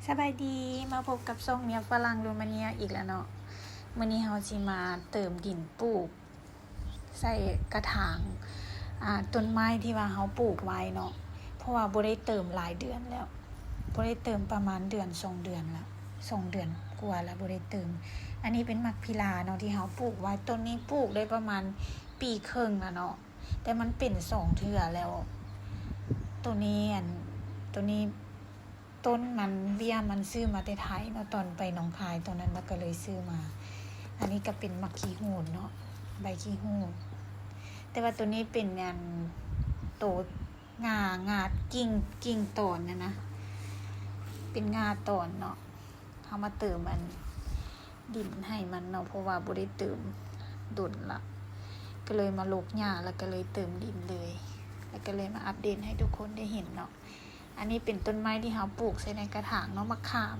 ສະບາຍດີ ມາພົບກັບຊ່ອງເມຍຝຣັ່ງໂຣມາເນຍອີກແລ້ວເນາະ. ມື້ນີ້ເຮົາຊິມາເຕີມດິນປູກໃສ່ກະຖາງ ອ່າ ຕົ້ນໄມ້ທີ່ວ່າເຮົາປູກໄວ້ເນາະ, ເພາະວ່າບໍ່ໄດ້ເຕີມຫຼາຍເດືອນແລ້ວ, ບໍ່ໄດ້ເຕີມປະມານເດືອນສອງເດືອນລະ, ສອງເດືອນກວ່າລະບໍ່ໄດ້ເຕີມ. ອັນນີ້ເປັນໝາກພິລາເນາະ ທີ່ເຮົາປູກໄວ້, ຕົ້ນນີ້ປູກໄດ້ປະມານປີເຄິ່ງລະເນາະ. ແຕ່ມັນເປັນສອງເທື່ອແລ້ວ. ໂຕນີ້ ອັນ ໂຕນີ້ຕົ້ນມັນ ເບ້ຍມັນຊື້ມາແຕ່ໄທເນາະ, ຕອນໄປໜອງຄາຍຕອນນັ້ນ ລະກະເລີຍຊື້ມາ. ອັນນີ້ກະເປັນໝາກຂີ້ຫູນເນາະ, ໃບຂີ້ຫູນ. ແຕ່ວ່າໂຕນີ້ເປັນ ອັນ ໂຕງ່າ ງ່າ ກິ່ງ ກິ່ງຕອນຫັ້ນນະ, ເປັນງ່າຕອນເນາະ. ເຮົາມາເຕີມ ອັນ ດິນໃຫ້ມັນເນາະ ເພາະວ່າບໍ່ໄດ້ເຕີມດົນລະ, ກະເລີຍມາລົກຫຍ້າ ລະກະເລີຍເຕີມດິນເລີຍ, ລະກະເລີຍມາອັບເດດໃຫ້ທຸກຄົນໄດ້ເຫັນເນາະ. ອັນນີ້ເປັນຕົ້ນໄມ້ທີ່ເຮົາປູກໃສ່ໃນກະຖາງເນາະ, ໝາກຂາມ.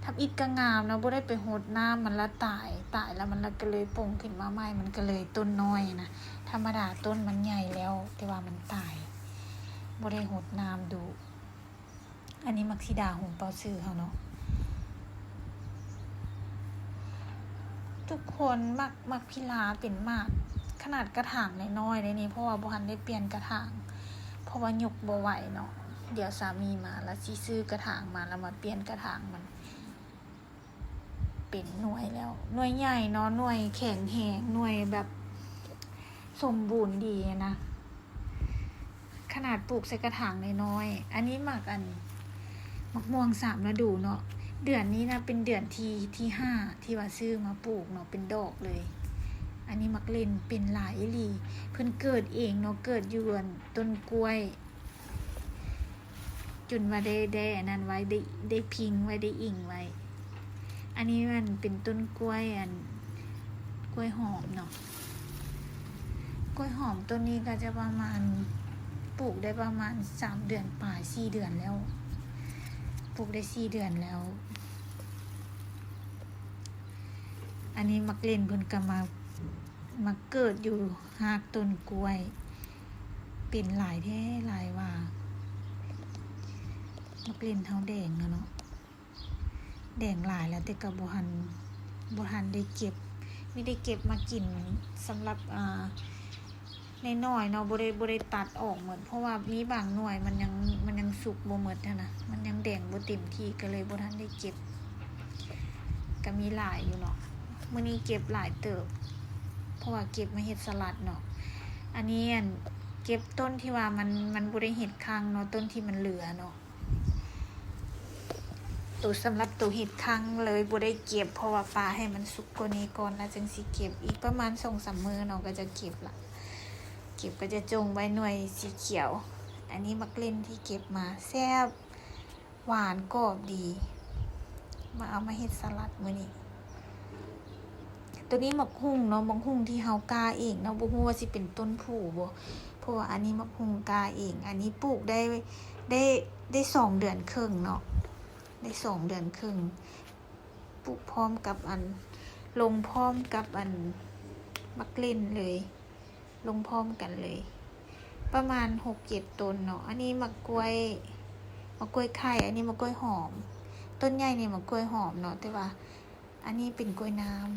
ທຳອິດກະງາມເນາະ, ບໍ່ໄດ້ໄປຫົດນ້ຳ ມັນລະຕາຍ, ຕາຍລະມັນລະກະເລີຍປົ່ງຂຶ້ນມາໃໝ່, ມັນກະເລີຍຕົ້ນນ້ອຍນະ. ທຳມະດາຕົ້ນມັນໃຫຍ່ແລ້ວ ແຕ່ວ່າມັນຕາຍ, ບໍ່ໄດ້ຫົດນ້ຳດຸ. ອັນນີ້ໝາກສີດາຫົງເປົາຊື່ເຮົາເນາະ. ທຸກຄົນມັກ ໝາກພິລາເປັນໝາກ ຂະໜາດກະຖາງນ້ອຍໆເດ້ນີ້, ເພາະວ່າບໍ່ທັນໄດ້ປ່ຽນກະຖາງ ເພາະວ່າຍົກບໍ່ໄຫວເນາະ. ດຽວສາມີມາລະຊິຊື້ກະຖາງມາ ລະມາປ່ຽນກະຖາງມັນ. ເປັນໜ່ວຍແລ້ວ, ໜ່ວຍໃຫຍ່ເນາະ, ໜ່ວຍແຂງແຮງ, ໜ່ວຍແບບສົມບູນດີນະ, ຂະໜາດປູກໃສ່ກະຖາງນ້ອຍໆ. ອັນນີ້ໝາກ ອັນ ໝາກມ່ວງສາມລະດູເນາະ. ເດືອນນີ້ນະເປັນເດືອນທີ ທີຫ້າ ທີ່ວ່າຊື້ມາປູກເນາະ, ເປັນດອກເລີຍ. ອັນນີ້ໝາກເລັ່ນເປັນຫຼາຍອີ່ຫຼີ, ເພິ່ນເກີດເອງເນາະ, ເກີດຢູ່ ອັນ ຕົ້ນກ້ວຍ. ຈົນວ່າໄດ້ ໄດ້ອັນນັ້ນໄວ້ ໄດ້ ໄດ້ພິງໄວ້ ໄດ້ອີງໄວ້. ອັນນີ້ມັນເປັນຕົ້ນກ້ວຍ ອັນ ກ້ວຍຫອມເນາະ. ກ້ວຍຫອມຕົ້ນນີ້ກະຈະປະມານ ປູກໄດ້ປະມານສາມເດືອນປາຍ ສີ່ເດືອນແລ້ວ, ປູກໄດ້ສີ່ເດືອນແລ້ວ. ອັນນີ້ໝາກເລັ່ນເພິ່ນກະມາ ມາເກີດຢູ່ຮາກຕົ້ນກ້ວຍ ເປັນຫຼາຍແທ້ຫຼາຍວ່າ. ໝາກເລັ່ນເຮົາແດງແລ້ວເນາະ, ແດງຫຼາຍແລ້ວ ແຕ່ກະບໍ່ທັນ ບໍ່ທັນໄດ້ເກັບ, ມີແຕ່ເກັບມາກິນສຳລັບ ອ່າ ນ້ອຍໆເນາະ, ບໍ່ໄດ້ ບໍ່ໄດ້ຕັດອອກໝົດ ເພາະວ່າມີບາງໜ່ວຍມັນຍັງ ມັນຍັງສຸກບໍ່ໝົດຫັ້ນນະ, ມັນຍັງແດງບໍ່ເຕັມທີ່ ກະເລີຍບໍ່ທັນໄດ້ເກັບ. ກະມີຫຼາຍຢູ່ເນາະ, ມື້ນີ້ເກັບຫຼາຍເຕີບ ເພາະວ່າເກັບມາເຮັດສະຫຼັດເນາະ. ອັນນີ້ ອັນ ເກັບຕົ້ນທີ່ວ່າມັນ ມັນບໍ່ໄດ້ເຮັດຄັງເນາະ, ຕົ້ນທີ່ມັນເຫຼືອເນາະ. ໂຕ ສຳລັບໂຕເຮັດຄັງເລີຍບໍ່ໄດ້ເກັບ ເພາະວ່າປາໃຫ້ມັນສຸກກວ່ານີ້ກ່ອນ ລະຈຶ່ງຊິເກັບ. ອີກປະມານສອງສາມມື້ເນາະ ກະຈະເກັບລະ, ເກັບກະຈະຈົ່ງໄວ້ໜ່ວຍສີຂຽວ. ອັນນີ້ໝາກເລັ່ນທີ່ເກັບມາ ແຊບ ຫວານ ກອບດີ, ມາເອົາມາເຮັດສະຫຼັດມື້ນີ້. ໂຕນີ້ໝາກຫຸ່ງເນາະ, ໝາກຫຸ່ງທີ່ເຮົາກ້າເອງເນາະ, ບໍ່ຮູ້ວ່າຊິເປັນຕົ້ນຜູ້ບໍ່ ເພາະວ່າອັນນີ້ໝາກຫຸ່ງກ້າເອງ. ອັນນີ້ປູກໄດ້ ໄດ້ ໄດ້ສອງເດືອນເຄິ່ງເນາະ, ໄດ້ສອງເດືອນເຄິ່ງ. ປູກພ້ອມກັບອັນ ລົງພ້ອມກັບອັນໝາກເລັ່ນເລີຍ, ລົງພ້ອມກັນເລີຍ ປະມານຫົກເຈັດຕົ້ນເນາະ. ອັນນີ້ໝາກກ້ວຍ ໝາກກ້ວຍໄຂ່, ອັນນີ້ໝາກກ້ວຍຫອມ. ຕົ້ນໃຫຍ່ນີ້ໝາກກ້ວຍຫອມເນາະ, ແຕ່ວ່າ ອັນນີ້ເປັນກ້ວຍນ້ຳ.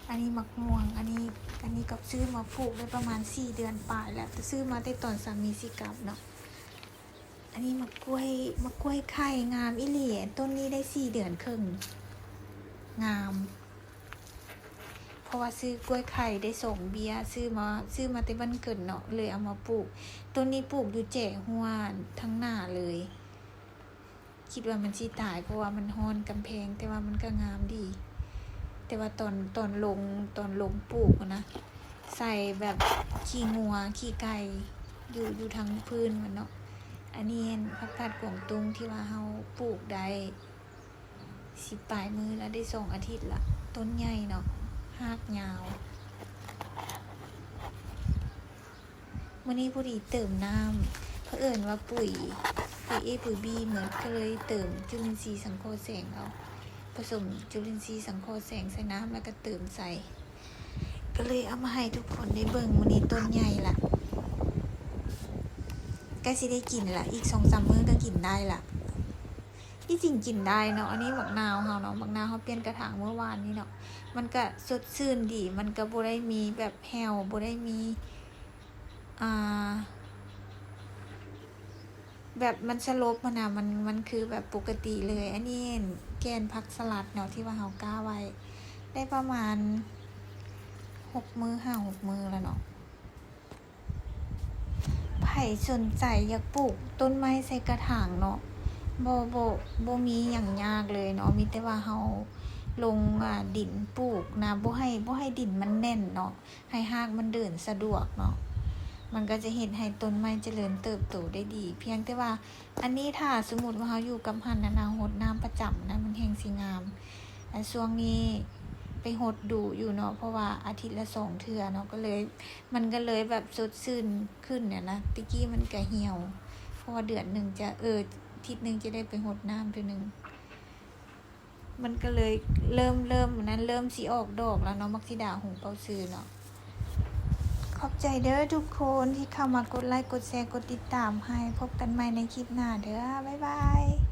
ອັນນີ້ໝາກມ່ວງ, ອັນນີ້ ອັນນີ້ກະຊື້ມາປູກໄດ້ປະມານສີ່ເດືອນປາຍແລ້ວ, ແຕ່ຊື້ມາແຕ່ຕອນສາມີຊິກັບເນາະ. ອັນນີ້ໝາກກ້ວຍ ໝາກກ້ວຍໄຂ່ງາມອີ່ຫຼີ, ຕົ້ນນີ້ໄດ້ສີ່ເດືອນເຄິ່ງ, ງາມ. ເພາະວ່າຊື້ກ້ວຍໄຂ່ໄດ້ສອງເບ້ຍ, ຊື້ມາ ຊື້ມາແຕ່ບ້ານເກີດເນາະ, ເລີຍເອົາມາປູກ. ຕົ້ນນີ້ປູກຢູ່ແຈຫົວທາງໜ້າເລີຍ. ຄິດວ່າມັນຊິຕາຍ ເພາະວ່າມັນຮ້ອນກຳແພງ, ແຕ່ວ່າມັນກະງາມດີ. ແຕ່ວ່າຕອນ ຕອນລົງ ຕອນລົງປູກຫັ້ນນະ ໃສ່ແບບຂີ້ງົວ ຂີ້ໄກ່ ຢູ່ ຢູ່ທາງພື້ນມັນເນາະ. ອັນນີ້ຫັ້ນ ຜັກກາດກວາງຕຸ້ງທີ່ວ່າເຮົາປູກໄດ້ ສິບປາຍມື້ລະ ໄດ້ສອງອາທິດລະ, ຕົ້ນໃຫຍ່ເນາະ ຮາກຍາວ. ມື້ນີ້ພໍດີເຕີມນ້ຳ, ເຜີອິນວ່າປຸຍ ປຸຍເອ ປຸຍບີໝົດ, ກະເລີຍເຕີມຈຸລິນຊີສັງເຄາະແສງເອົາ, ປະສົມຈຸລິນຊີສັງເຄາະແສງໃສ່ນ້ຳ ລະກະເຕີມໃສ່. ກໍເລີຍເອົາມາໃຫ້ທຸກຄົນໄດ້ເບິ່ງ. ມື້ນີ້ຕົ້ນໃຫຍ່ລະ ໃກ້ຊິໄດ້ກິນລະ ອີກສອງສາມມື້ກໍກິນໄດ້ລະ. ທີ່ຈິງກິນໄດ້ເນາະ. ອັນນີ້ໝາກນາວເຮົາເນາະ ໝາກນາວເຮົາປ່ຽນກະຖາງມື້ວານນີ້ເນາະ. ມັນກະສົດຊື່ນດີ ມັນກະບໍ່ໄດ້ມີແບບແຫ້ວ ບໍ່ໄດ້ມີ ອ່າ ແບບມັນສະຫຼົບຫັ້ນນະ ມັນ ມັນຄືແບບປົກກະຕິເລີຍ. ອັນນີ້ແກ່ນຜັກສະຫຼັດເນາະ ທີ່ວ່າເຮົາກ້າໄວ້ ໄດ້ປະມານຫົກມື້ ຫ້າຫົກມື້ລະເນາະ. ໃຜສົນໃຈຢາກປູກຕົ້ນໄມ້ໃສ່ກະຖາງເນາະ ບໍ່ ບໍ່ ບໍ່ມີຫຍັງຍາກເລີຍເນາະ ມີແຕ່ວ່າເຮົາລົງ ອ່າ ດິນປູກນະ ບໍ່ໃຫ້ ບໍ່ໃຫ້ດິນມັນແໜ້ນເນາະ ໃຫ້ຮາກມັນເດີນສະດວກເນາະ ມັນກໍຈະເຮັດໃຫ້ຕົ້ນໄມ້ຈະເລີນເຕີບໂຕໄດ້ດີ. ພຽງແຕ່ວ່າອັນນີ້ຖ້າສົມມຸດວ່າເຮົາຢູ່ກັບຫັ້ນນະ ເຮົາຫົດນ້ຳປະຈຳນະ ມັນແຮ່ງຊິງາມ. ແລະ ຊ່ວງນີ້ໄປຫົດດຸຢູ່ເນາະ ເພາະວ່າອາທິດລະສອງເທື່ອເນາະ ກໍເລີຍ ມັນກໍເລີຍແບບສົດຊື່ນຂຶ້ນຫັ້ນນະ. ແຕ່ກີ້ມັນກະຫ່ຽວ ເພາະວ່າເດືອນໜຶ່ງຈະ ເອີ ອາທິດໜຶ່ງຈະໄດ້ໄປຫົດນ້ຳເທື່ອໜຶ່ງ. ມັນກໍເລີຍເລີ່ມ ເລີ່ມອັນນັ້ນ ເລີ່ມຊິອອກດອກແລ້ວເນາະ ໝາກສີດາຫົງເປົາຊືເນາະ. ຂອບໃຈເດີທຸກຄົນທີ່ເຂົ້າມາກົດໄລ ກົດແຊ ກົດຕິດຕາມໃຫ້. ພົບກັນໃໝ່ໃນຄລິບໜ້າເດີ. ບາຍບາຍ.